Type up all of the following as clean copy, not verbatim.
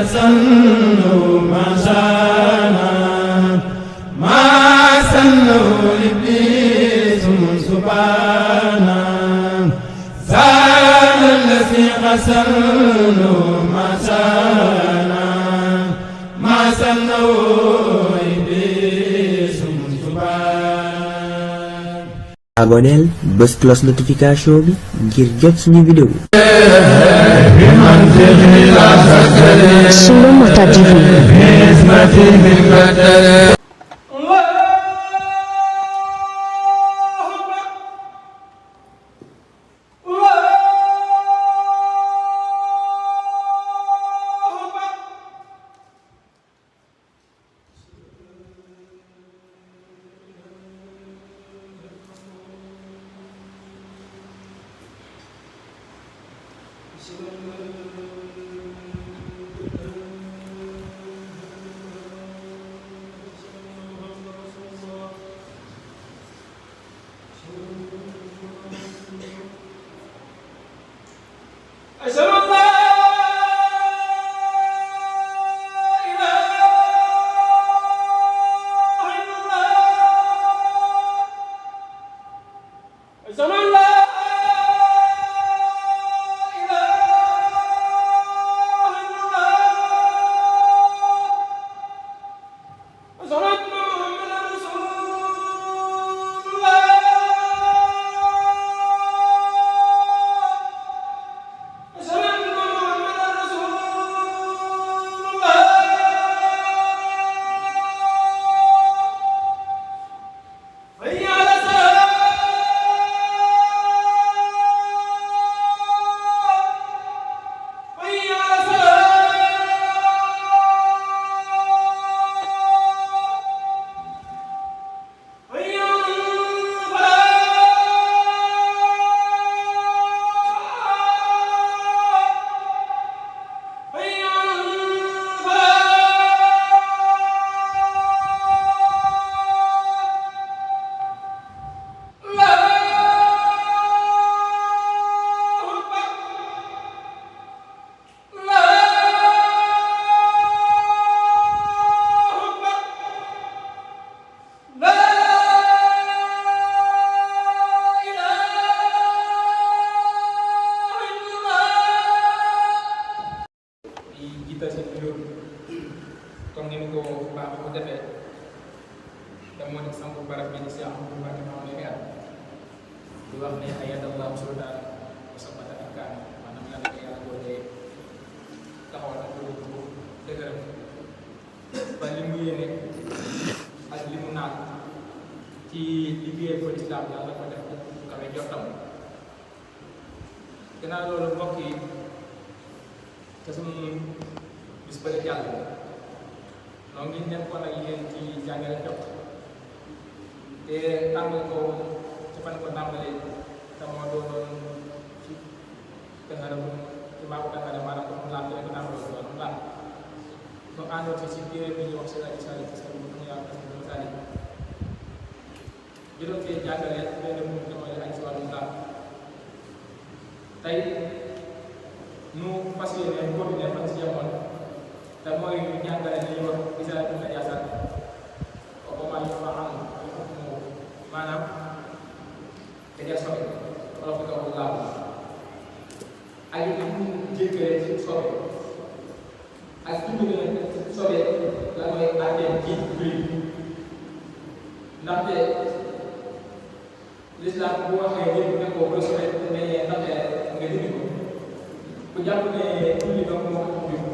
سنه ما شانا ما سنه إبليس سبحانا زال الذي غسله ما شانا ما سنه إبليس سبحانا. Abonneel bës cloche notification bi ngir jot suñu vidéo. Sunu Mata TV. Gannaaw loolu mbokk yi te suñu bis bële jàll noo ngi nekkoon ak yéen ci jàngale jot te tàmbali ko ci fan ko tàmbalee te moo doonoon ci dëngaram ci maaku dëngare maanaam ko mu laal te ko tàmbalee ko mu laal mu àndoon ci téere bi ñuy wax si rajo Sali ci sa bu ñu yàlla ci mu Sali juróom fee jàngale benn mu te mooy ay si wàllu laal tey nu fas yéene continuer fan si jamoon te mooy ñu jàngale li ñuy wax isalaatu najaasat wa maa yuf'alu hukmuhu maanaam dañuy sobe wala ko kaw laal ak li mu jéggalee ci sobe ak tudd na sobe la mooy àttee ci biir ndaxte l'islam bu waxee ñëpp ne ko bu sobe ne ndaxte nga dindi ko bu jàpp ne julli donc moo ko tudd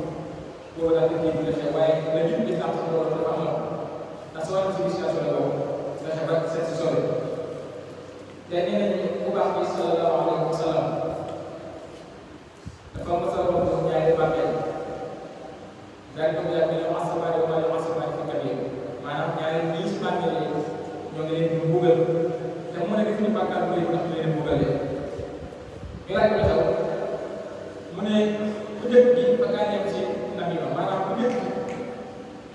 boobu daal di dégg la waaye la nit ñi sax loolu dafa amoon ndax soo am civilisation la boobu fexe ba seet si sobe te nee nañu bu baax bi sallallahu alayhi wa sallam dafa mos a romb ñaari bàmmeel daal di ko jàpp ne asabaari wala asabaari fi kabir maanaam ñaari lii si bàmmeel yi ñoo ngi leen di mbugal te mu ne def ñu bàkkaar bu rëy ndax ñu leen mbugalee ñu laaj ko xew mu ne ku njëkk bi ba ngaa nekk ci nabi ba maanaam ku njëkk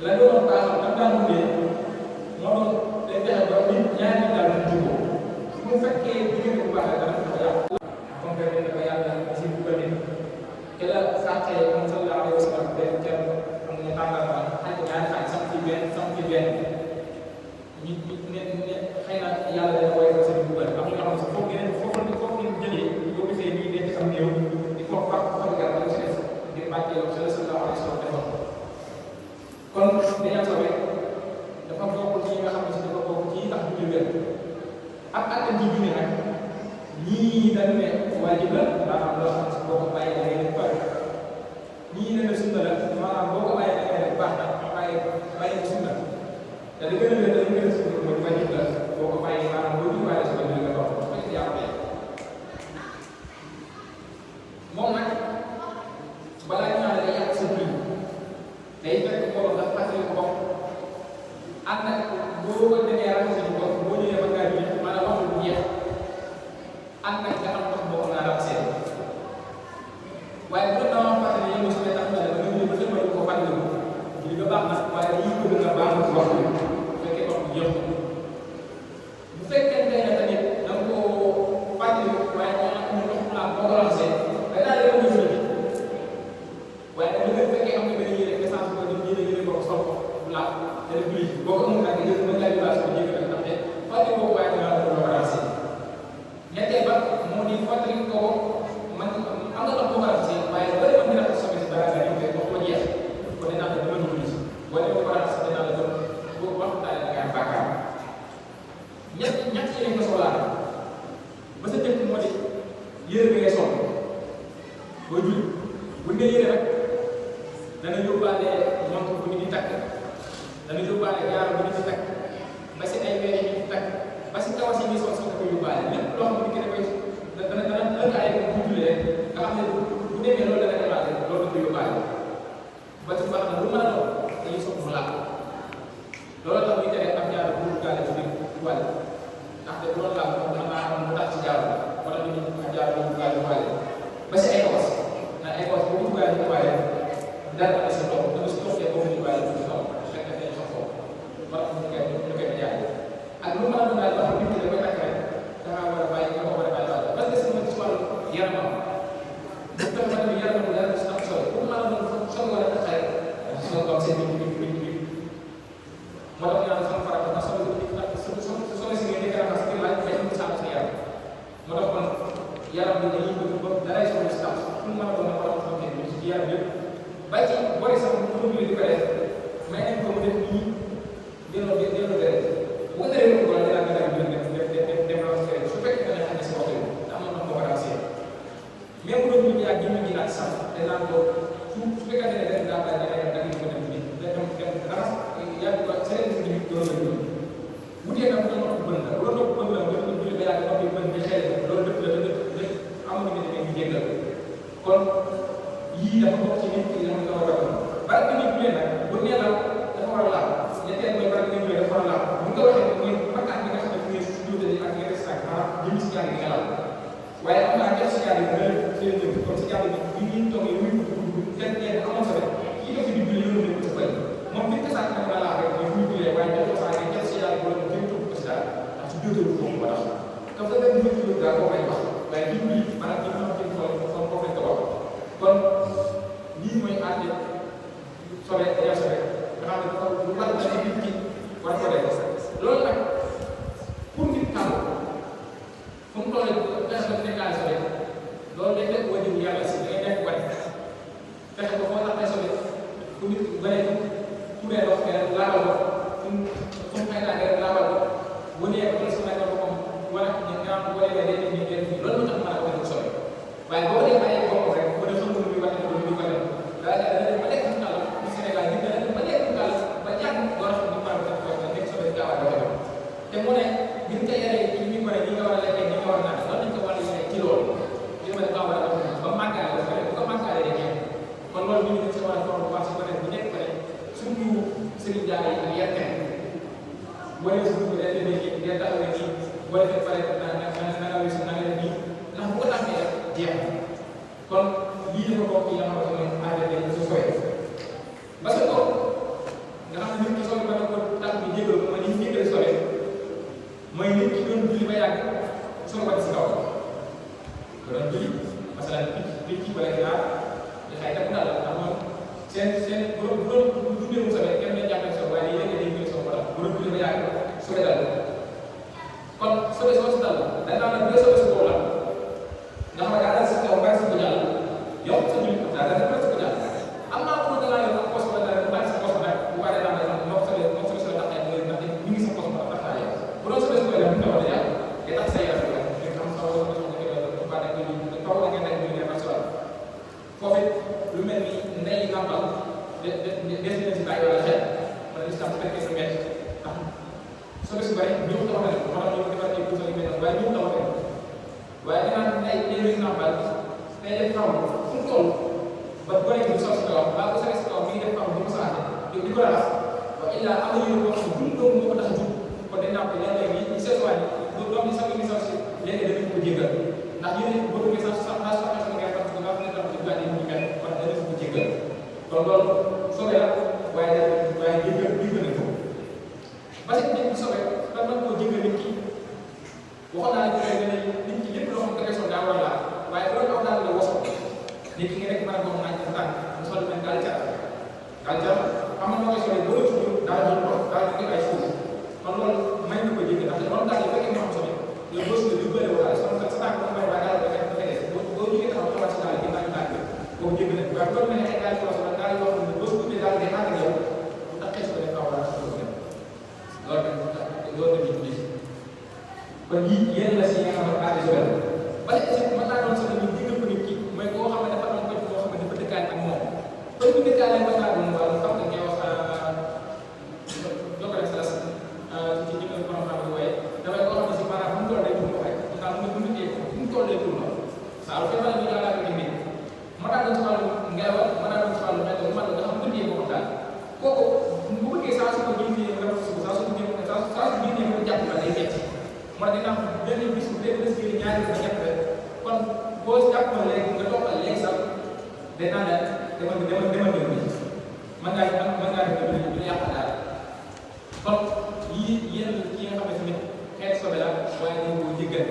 la doon baaxal daf daan dundee moo doon day fexe ba nit ñaari nit daal di jubóo su mu fekkee jigéen bu baax dana ko yàq comme que dafa yàlla si buggal nit te la sàccee moom sallallahu alayhi wa sallam benn kenn am na tàngal ba xaj ko ñaari xaj sam ci benn ñu ne xëy na yàlla dana woy ko seen bu bëri am na ñoo xam ne foofu ngeen jëlee boo gisee nii denc am néew di ko baax ko xam garab ci des ngir bàccee sa sallallahu alayhi wa sallam defoon kon dañoo sobe dafa bokk ci nga xam ne si dafa bokk ci tax ñu wér ak attan ji junne nag ñii dañu ne waajib la maanaam loo xam ne si boo ko bàyyee da ngay def bari ñii ne sunna la maanaam boo ko bàyyee da ngay def baax na bàyyi sunna te li gën a wér dañu gën a sunna mooy waajib la boo ko bàyyee maanaam boo jubaalee sa bëri nga dox fekk yaa ko moom nag balaa ñu naan day yàq sa biir day fekk borom dafa fàttali ko bopp ànd ak boo ko demee raxas sa bopp boo ñëwee ba ngaa ji maanaam waxul bu jeex ànd ak nga am ndox boo xam naa daal seen waaye bu doon naa fàttali yéen aussi ne tax na la nga ñëw ba seen ko fàttali ko ji nga baax na waaye lii ko gën a baax ci waxtu bu fekkee wax bu jeex bu fekkee ne tamit da nga koo fàttali waaye moo am ñu ndox laa boo ko raxasee day daal di leen jël waaye bu nga fekkee am nga benn yére essence boo dem yére boo ko sol ko laa te le plus boo ko amul nag nga jël mën ngaa jëlaat ko jéem a ndaxte fàttali boobu waaye dinaa la ko raxasee ñetteel ba moo di fàttali ko man am nga ndox boo ko raxasee waaye bëri mën nga raxas sobe si balaa nga ñëw wax ko jeex kon dinaa la dama dugg ci boo demee ko raxas dinaa la doon boo wax daal da ngay am bàkkaar ñett yi lañ ko soxlaa ba sa jëkk moo di yére bi ngay sol boo julli bu nga yére rek dana yóbbaale montre bu ñu di takk dana yóbbaale jaaro bu ñu di takk ba si ay weer yi ñu di takk ba si kawas yi ñuy sol sax da koy yóbbaale lépp loo xam ne ki dafay dana lëkkaale ko bu julli rek nga xam ne bu demee loolu dana demaale loolu da koy yóbbaale ba ci baax na lu mën a doon dañuy sopp mu laal loolu tax ñu tere am jaaro bu duggaale ci biir wàll ndaxte bu loolu laal moom mën naa am mu tax ci jaaro wala ñu am jaaro bu duggaale wàll ba si ay kawas ndax ay kawas bu duggaale ci wàll dara na sa doom dama si toxee boobu ñu wàll ci kaw fekk na dañu soxla wala ñu koy jaay ak lu mën a doon daal ba xam nit ñi da koy takk rek dangaa war a bàyyi nga ko war a bàyyi wàll parce que sama ci wàllu yaramam bu fekkee ne yaramam dara si am solo bu mën a doon solo wala taxay soo ko seen nit moo tax ñaan sama farata ndax solo si ngeen di gën a fas ngir laaj bay am sàmm sa yaram moo tax kon yaram bi dañuy bëgg ba daray solo si sàmm fu mu mën a doon na war a xam ne ci yaram yëpp ba ci bori sax mu di ko def may nañ ko mu def nii delloo deret bu ko deree ko wala dinaa nga dara dem raxas su fekkee da nga xam ne si waxtu bi te am na ndox boo ko raxasee même bu doon ñu yaa jëmm ji laaj sax danaan ko su fekkee ne rek daa bàyyi da ngay ko dem bi dem raxas yaa ngi ko seen nit ñi doon la ñu wutee nag bu doon bën la bu doon bën la nga doon julli ba yàgg ndox bi bën bi xëy loolu dëpp la dëpp amul nga demee ñu jéggal kon yii dafa bokk ci nit ki dafa war a bari bi ñu jullee nag bu nee la dafa war a laal ñetteel mooy bari bi nga jullee dafa war a laal bu nga waxee mooy bakkaat bi nga xam ne fu ngeen si jóotee ak nga des ak jëm si jàng nga laal waaye am naa def si jàng bi nga leen jëm kon si jàng bi ñu toog yi muy kenn kenn amoon sa rek kii nga fi di julli yoonu ko fay moom bi tasaat na nga laal rek mooy bu ñu jullee waaye dafa saa ne jël si jàng bu la kenn toog ko si daal ndax si jóotee ko ba tax comme ça dañ ñu julli daal koo koy wax waaye bi julli maanaam ñu am kenn xool comme koo koy ko wax kon lii mooy àtte sobe dañoo sobe nga xam ne dafa lu war a nit ki war ko def loolu nag pour nit xam fu mu toll personne nekkaale sobe loolu day fekk wajib yàlla si da ngay nekk wàcc fexe ko foo tax ay sobe fu nit bëree tuuree ndox nga laabal ko fu mu xëy naa nga laabal ko wënee ko wala su nekk ko moom wala ñu nga am boo demee day def ñu génn fii loolu moo tax mën a wajib sobe waaye boo dee bàyyi boppam rek boo dee xam nga lu muy wàcc lu muy ko def daa dem ba lekk kàlla ci Sénégal ñu dana dem ba lekk kàlla ba jàng boo xam ne par exemple ko nekk sobe gaaw a doxe te mu ne bi nga yaree ci ñu bëri ñi nga war a lekkee ñi nga war a naan loolu nañ ko war a yore ci loolu li ma ne baax a dox ba màggaale ba pare bu ko màggaale day ñëw kon loolu ñu ngi def si war a toog bu baax si bëri bu nekk pare surtout Serigne Diagne yi ak yerkeen boo dee suñu day demee nii day taxawee nii boo defee pare na nga wis na nga def nii ndax bu ko tàmbee rek jeex kon lii dafa bokk yi nga xamante ne ADD su sooyee ba sa tool nga xam ne nit ki sooy ba ne ko tànk bi jégal ko mooy ni ñu jégal sooyee mooy nit ki doon julli ba yàgg soo ko si kaw ba doon julli masalan picc wala ginaar di xay takk daal ndax moom seen bu doon dundee mu sobe kenn day jàppee sobe waaye yéen day jël sobe ba tax bu doon dundee ba yàgg sobe dal kon sobe soo si dal dañ naan la bu dee sobe si kaw la nga xam ne daa dal si kaw bàyyi si ko jàll yow sa jullit daa dal si ko jàll am naa ko da ngaa yor ak poche ba dara bu bàyyi sa poche nag bu bàyyi daa dal moo sobe soo tax ay ndax ñu ngi sa poche ba tax naa yow bu doon sobe si kaw la bu taw da yàgg day tax sa yaram la nga xam sa wala nga soxla ko ba da nga nekk ñu ne rasuwal foofu lu mel ni ndey nàmpal des na si bàyyi wala xel wala lislam su fekkee sa mett ndax sobe su bari ñëw taxaw na moo tax ñu defar ay puso yu mel noonu waaye ñëw taxaw na waaye dinaa ndey day nàmpal day def xaw fu mu toll ba gone gi sol si kawam baa ko sore si kawam mi ngi def xaw di ko saate di ko raxas wa illa am na yéen boo xam ne doom moo ko tax a jug kon dañ nàmp léeg-léeg yi seesuwaay yi doom yi sax mi sol si léegi danañ ko jéggal ndax yéen boo duggee sax naa su fekkee ngay parce que nga xam ne tam ci gàddi ñu mel kon danañ ko jéggal kon loolu sobe la waaye jéggal nañ ko ba si nit ki sobe ban mën koo jéggal nit ki waxoon naa ne nit ki lépp loo xam ne question daa war a laal waaye loolu aw daal la wasoo nit ki nga nekk mën a bokk naaj bu tànk mu sol mel gàlcar xam nga noo koy solee boo ci jóg daal di toog daal di ay suuf kon loolu may na ko jéggal ndax loolu daal yi fekkee moo xam sobe yow boo si lu bëri wala sa tànk ko may waaye daal dafay des boo jógee taxaw xawaat si daal yi ginnaaw tànk boobu jéggal nañ waaye loolu mel ne ay daal yoo xam ne daal yoo xam ne boo si tuddee daal day ànd ak yow bu taxee su ko def kaw wala su ko def loolu tamit tuddee kon yii yéen la si nga xam ne aada sobe ba léegi mën naa doon sax ñu jéggal ko nit ki mooy koo xam ne dafa am ko boo xam ne dafa dëkkaale ak moom kon bu dëkkaale mën naa doon wàllu xam nga ngay wax jokkale sa ci jëkkal borom xam ne waaye dafay koo xam ne si maanaam fu mu toll day tuur ndox rek ndax mu dundee ko fu mu toll day tuur ndox saa lu feebar bi ñoo laa ko jëndee mën naa doon si wàllu ngelaw mën naa doon si wàllu xeetu mën nga xam dundee ko daal kooku bu bëggee saa su ko jëndee nga def saa su ko jëndee saa su jëndee nga jàpp la day metti moo tax dina am benn bis bu dee bés bi ñaari ba ñett rek kon boo jàppoo léegi nga toppal léegi sax danaa la demal dem bi mën ngaa def du yàq daal kon yii yéen ki nga xam ne tamit xeet sobe la waaye dañ ko jéggal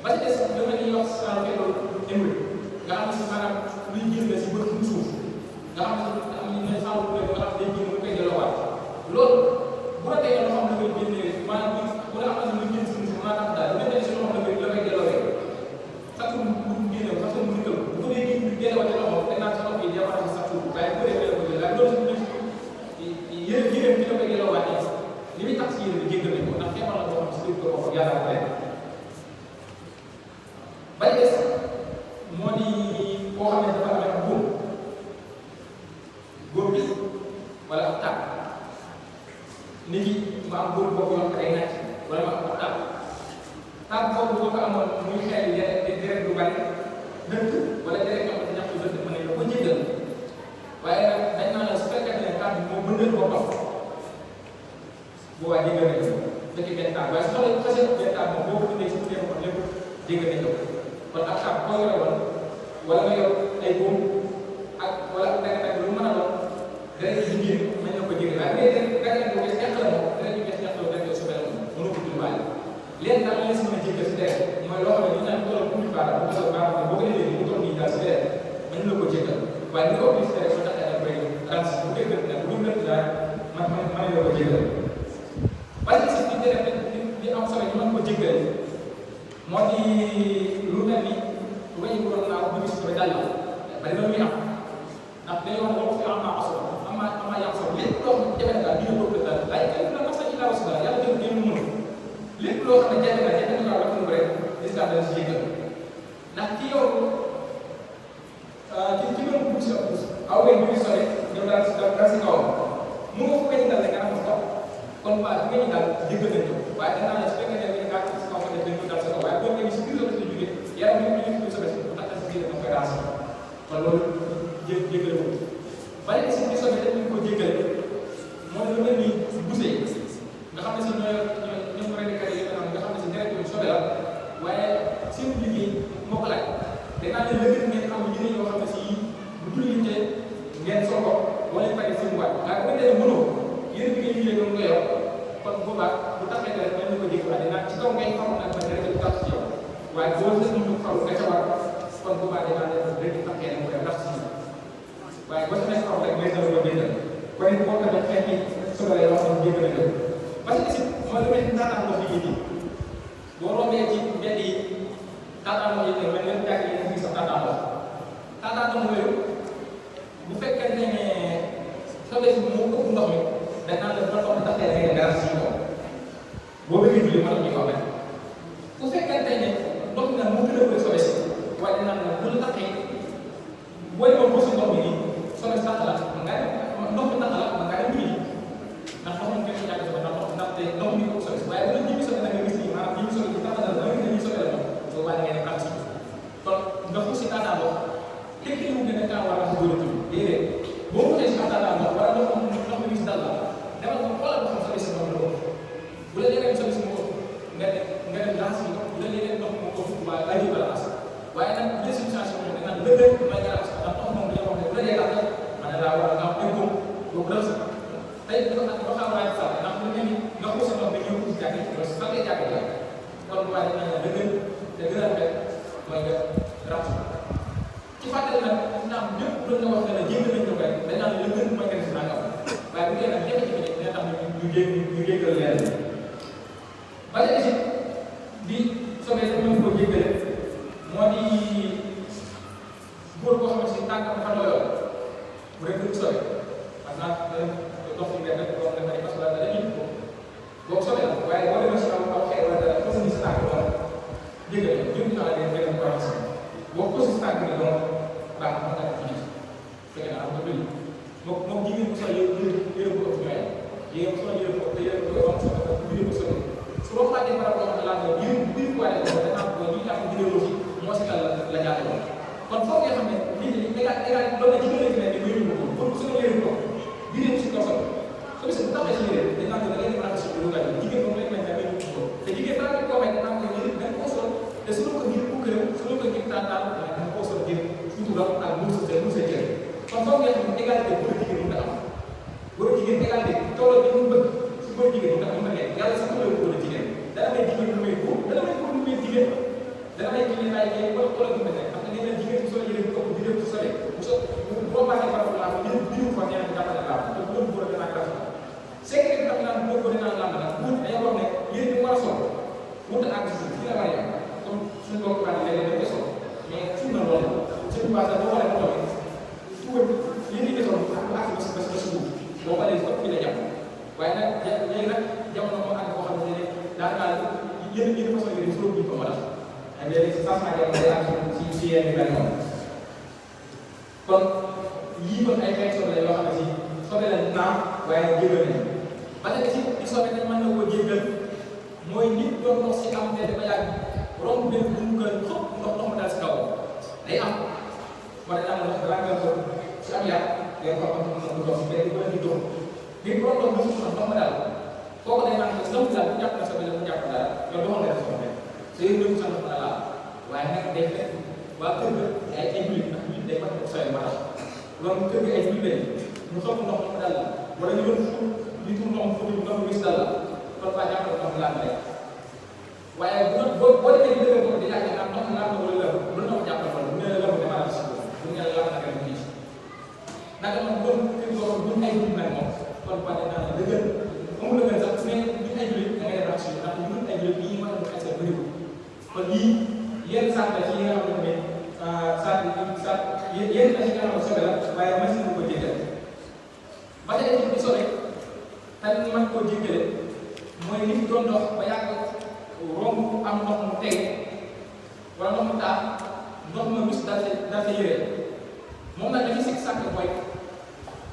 ba ci des lu mel ni wax saa lu émul nga xam ne si maanaam luy génn la si bët bu suuf nga xam ne am na saa lu nga xam ne day génn mu koy delloowaat loolu bu la tegee loo xam ne koy génnee maanaam bu la am na lu génn si maanaam daal lu mel ni si loo xam ne la koy delloo rek sax mu génne sax mu nikkal bu ko dee génne wàcce loxo dañ naan sa loxo yi day war a sax tuuti waaye bu ko defee la ko jël waaye loolu yéen ci la koy delloowaatee li muy tax si yéen bi jéggal nañ ko ndax feebar la boo xam si dëgg ko ko yàlla ko rek ba des moo di koo xam ne dafa amee góor bi wala ab tàpp nit ki ma am góor boobu yoo xam ne day nàcc wala ma am ab tàpp boobu boo ko amoon muy xel deret du bari dëkk wala deret yoo xam ne ñax du dëkk mën nañ la ko jéggal waaye nag dañ naa la su fekkee ne tàpp bi moo bëndal boppam boobaa jéggal nañ ko fekkee benn tàpp waaye su xasee benn tàpp moom boo ko dundee si tuddee boppam lépp jéggal nañ ko kon ak tàpp boo yore woon wala nga yor ay góom ak wala ak dagg lu mën a doon deret yi jigéen mën na ko jéggal waaye bu dee deret bu bees ñàkk la moom deret yu bees ñàkk la deret su mel mënoo ko tulluwaale léegi daal la si mën a jéggal si deret mooy loo xam ne ñu naan tool pour baara bu ko baara boo ko defee bu toll nii daal si deret mën na ko jéggal waaye ni ko ëpp si deret soo taxee da koy rans bu dee gën nag bu gën daal man la ko jéggal parce que si deret li am solo ñu mën ko jéggal moo di lu mel ni wéy bu doon naa bu gis ko dal bari na muy am ndax dañoo wax fi am naa aso am naa yàq sax lépp loo xam ne jafe daal dina ko daal waaye kenn la mas ci la rasul yàlla jël kenn mënu lépp loo xam ne jafe na wax ko rek islam dana si jéggal ndax ci yow ci yow bu ci aw wéy bu sore yow daal si kawam mu nga ko weñ dal rek nga am ko kon waa bi nga daal jéggal nañ ko waaye danaa la su fekkee ne nga ci si kaw nga def dañ ko dal sa kaw waaye boo nga si biir la jógee yaram yi ñu sa bés bu tax si biir dama koy raas kon loolu jéggale ko bari si bi sobe dañ ko jéggale moom lu mel ni buse nga xam ne si ñoo renekat yi nga xam ne si deret yooyu sobe la waaye seen liggéey moo ko laaj danaa leen lëgët ngeen am yére yoo xam ne si bu julli ngeen sol ko wala pare seen waat waaye bu dee mënoo yére bi ngay yére nga yor kon boobaa bu taxee deret mën na ko jéggale dinaa ci kaw ngay xam nag ba deret du tax ci yow waaye boo def ñu xaw nga ca war kon boobaa dinaa leen rek taxee na mu koy ndax si waaye boo ci nekk xaw rek des na la ko jéggal kon it boo ko def xeeti sobe la yoo xam ne jéggal na parce que si mooy lu mel ni taataan ndox yi nii boo rombee ci mbedd yi taataan ndox yi ne mel leen jàkk yi nga gis sax taataan ndox yooyu bu fekkee ne sobe si moo ëpp ndox mi dañ naan la bu ndox mi taxee da ngay dara si kaw boo bëggee julli ma ñu ko mel bu fekkente ne ndox mi nag moo gën a bëri sobe si waaye dañ naan la bu la taxee booy ma bësu ndox mi nii sobe si tax la nga ndox mi tax la nga dem julli ndax ndox mi kenn ñàkk sobe ndaxte ndox mi ko sobe si waaye bu la ñibbi sobe da nga gis nii maanaam ñibbi sobe bi tax la da nga gis ne ñibbi sobe la moom soo bàyyi ngay dem am si kon nga fu si taataa ndox képp ki mu gën a kaa war a ko gën a tudd déedéet boo ko xee si taataa ndox wala ndox mi gis dal la demal ko xoolal ba xam sobe si ndox la ko bu la léeg-léeg sobe si mu ko nga dem laas bi bu la léeg-léeg ndox mu ko waaye bàyyi ko la laas waaye nag bu dee situation moom danaan lëgël may nga laas ndax ndox moom dañoo wax ne bu la dee laas ma ne laa war a nga am impôt boobu dal sa tey dafa xaw a sax ndax lu mel ni nga xuus ndox bi ñëw ci jàkk yi parce que fan lay jàkk la kon waaye dinañ la lëgël te gën a rafet mooy nga raxas ci fàttali nag naam ñëpp doon nga wax ne la jégg nañ ko koy dañ naan la gën mooy nga def nangam waaye bu dee nag jafe-jafe ne dina tax ñu jéggal leer ba ca aussi di sobee sa mën koo jéggale moo di góor boo xamante si tànk dafa doyoon bu rek du sobe parce que dox ci benn boo xam ne dafa parce que dara ñu ko boo sobee la waaye boo demee si aw xeer wala dara fas ni sa tànk wala jéggale jëm naa la ngeen ko raxas boo ko si tànk ni doon baax na nga ci gis fekkee naa am nga bëri moom jigéen bu sol yére bu ëpp ñooy jigéen bu sol yére bu ëpp yére bu am solo bu yére bu sol su ma fàttee par rapport ak laaj la yére bu biir waaye ko dafa am ko ñu jàpp jigéen aussi moo si la jaate woon kon foog nga xam ne nit ñi égal doon na jigéen ci ne di yére bu ko su ma yére ko yére bu si ko sol so bis bu taxee si yére dañ naan ko da ngay dem raxas lu gàll jigéen moom lay may da ngay ko te jigéen daa ko may da ko yére dañ ko sol te su ko ngir bu këram su ko ngir tàntaan da ko sol ngir suturam ak mu sa jël kon foog nga xam ne égalité bu jigéen mu nga am góor jigéen égalité tooloo bi mu bëgg su góor jigéen mu nga am nekk yàlla sax ko góor jigéen dana may jigéen lu may góor dana may góor lu may jigéen dana may jigéen ay jigéen wala tooloo bi mu nekk xam nga nee na jigéen bu soo yére bu ëpp di def bu solee bu so boo baaxee par rapport laa ko biiru fa ñaan jàppale laa te bu doon góor danaa graf secret bi tax naan bu góor danaa lamb nag bu dañoo wax ne yére bi mu war a sol wut ak suuf fi la war a yem comme suñu bokk waa léeg-léeg dañ koy sol mais suñu na loolu suñu base boo xoolee mu toogee tuwal yéen ñi desoon ak ak ba suuf boo xoolee ko fi la jàpp waaye nag léegi nag jamono moo àgg boo xam ne daanaka yéen façon yére suuf ñu ko mën a ak léegi si changement jamono day am ci yenn yu mel noonu kon yii kon ay xeet sobe la yoo xam ne si sobe la naam waaye jéggal nañ ba tey ci di sobe nañ mën na koo jéggal mooy nit doon ndox si am te dafa yàgg romb benn bu mu gën xëpp ndox mu dal si kaw day am wala daal ndox balaa nga ko si am yàq day ko am mu dox mais di ko indi dox ngir borom dox bu ndox ma daal kooku day naan ndox mi daal bu jàpp na sobe la mu jàpp dara yow doxal nga def sobe te yéen ñëpp sax na laal waaye nag day fekk waa kër ga ay minutes ndax minutes day mën a sobe ma tax loolu kër gi ay minutes mu soog ndox mu dal la wala ñu doon fu li tur ndox fu ndox mu gis dal la kon waa jàpp na ndox laal rek waaye boo defee di dëgër ko di laaj naan ndox laal na wala lu ndox jàppal ko bu ne la lëmm demal si bu ne la laal naka mu gis naka moom doon kër goo xam duñ ay nit nag moom kon waa dañ naan la dëgër moom dëgër sax mais duñ ay jullit da ngay def action ndax ñun ay jullit yi mën a def action bëriwul kon lii yenn saak la ci yi nga xam ne saak yenn la ci nga xam ne sobe la waaye machine na ko jéggal ba tey ci bi sobe tamit mën koo jéggale mooy nit doon dox ba yàgg romb am ndox mu tege wala ndox mu taa ndox ma wis daal sa yére moom nag dañuy sikk sàkk mooy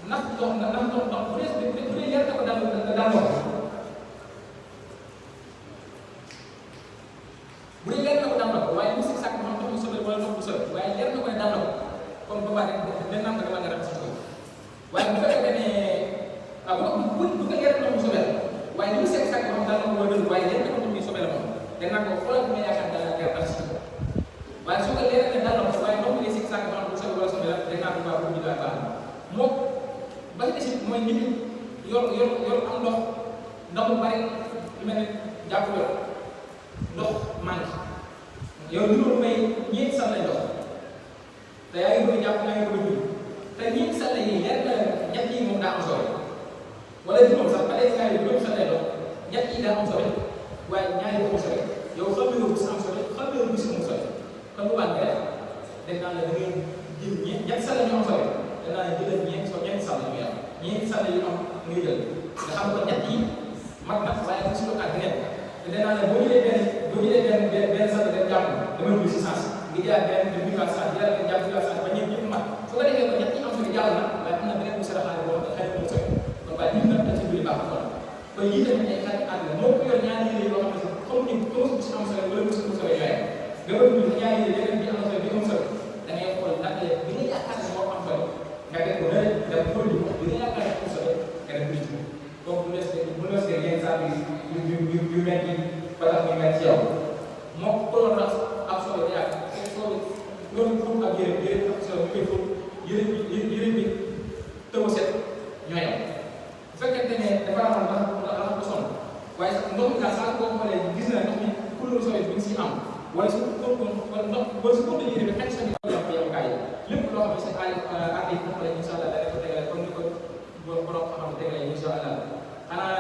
ndax ndox bu dee leer na ko daan ndox bu dee leer na ko daan ndox waaye mu sikk sàkk xam ndox mu sobe wala ndox bu sobe waaye leer na ko ne daan ndox comme boobaa rek dañ naan ko dama nga raxas ko waaye bu fekkee ne bu ko leer ndox mu sobe waaye li mu sikk sàkk xam daan ndox wala waaye leer na ko ndox mu sobe la moom dañ naan ko xoolal bu ma yaakaar dana leer raxas ko waaye su ko leer ne daan ndox waaye ndox mi lay sikk sàkk xam bu sobe wala sobe la dañ naan ko baax bu ñu doon baax moom ba ci des mooy nit yor am ndox mu bari lu mel ne jàpp ndox manqué yow li loolu may ñeenti sax lay dox te yaa ngi bëgg jàpp yaa ngi bëgg te ñeenti sax la yi leer na kon bu baax def naa la da ngay jël ñetti sàll ñu am sobe danaa la jëlal ñeenti sàll yu am ñeenti sàll yu am ngay jël nga xam ko ñett yi mat na waaye bu si lokkaat ngeen te danaa la boo jëlee benn sàll rek jàmm damay dugg si sens nga jëlaat benn de duggaat sens jëlaat benn jàmm duggaat sens ba ñëpp mat su ko defee ko ñett yi am sobe jàll na waaye am na beneen bu saraxaale boo xam ne xëy na mu sobe kon waaye ñu na ci julli baax kon kon yii tamit ay xarit ànd la moo ko yor ñaari yére yoo xam ne xamuñu ko mu si am sobe wala mu si sobe yooyee nga bëgg ñu ñaari yére yeneen bi am sobe bi am sobe da ngay xool ndax bi nga yaakaar ne moo am sobe nga def ko rek dem xool bi nga yaakaar ne am sobe nga def ko donc bu les yenn saa yu mel ni ba tax ñu mel ci yow moo ko doon rax am sobe di yàgg sobe loolu foofu ak yére ak sobe ñu koy foofu yére bi tëw set ñoo yem bu fekkente ne dafa amoon dafa ko sonn waaye ndox mi daal saa boo xoolee gis na ndox mi couleur sobe bi nga si am wala su ko wala ndox wala su ko yére bi xëy sa bi am yemukaay lépp loo xam ne c'est arti foofu la incha allah dana ko tegale comme ni ko borom xam tegale incha allah xanaa la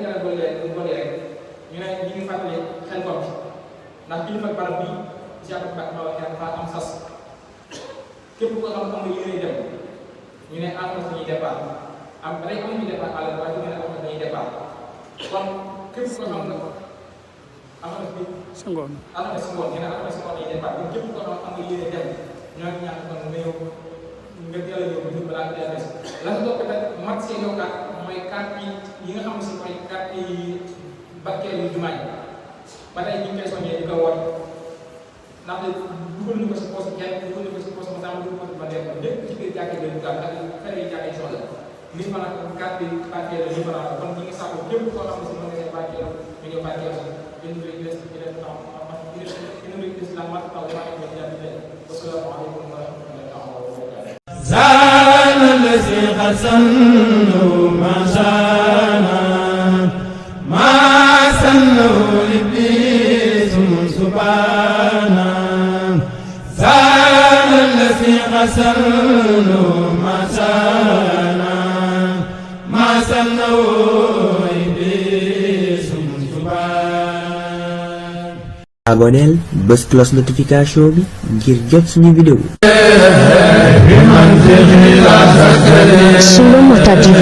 jara doole rek ñu ne ñu ngi fàttali xel ko ndax kilifa barab bi Cheikh Mbacke ma waxee dafa am sas képp koo xam ne yéene dem ñu ne am na suñuy départ am day am ñu départ àll waaye ñu ne am na suñuy départ kon képp koo xam ne am na fi si ngoon ñu ne am na si ngoon yi départ kon képp koo xam am nga yéene dem ñoo ngi ñaan kon nga ñëw nga teel a ñëw ñu balaa nga des la nga topp nag mat seen yokkaat mooy carte yi nga xam si mooy carte yi bakkee yu jumaa yi ba tey ñu ngi koy soññee di ko woon ndaxte dugal ñu ko si poche kenn dugal ñu ko si poche ma dugal ko ba dem lépp ci biir jàkkee bi daal ak fere yi jàkkee soxla li ma nag carte bi bakkee la li ma naan kon ñu ngi sàkku képp koo xam ne si mën nga see bakkee la ñu ñëw bakkee la ñu ngi des islam mat taw waaye ñu jàpp leen wasalaamaaleykum wa rahmatullahi wa barakatuh زال الذي خسنه ما شانا ما سنه لإبليس سبحانا زال الذي خسنه ما شانا ما سنه إبليس سبحانا. aboneel bës cloche notification bi ngir jot suñu vidéo. Solo Mota TV.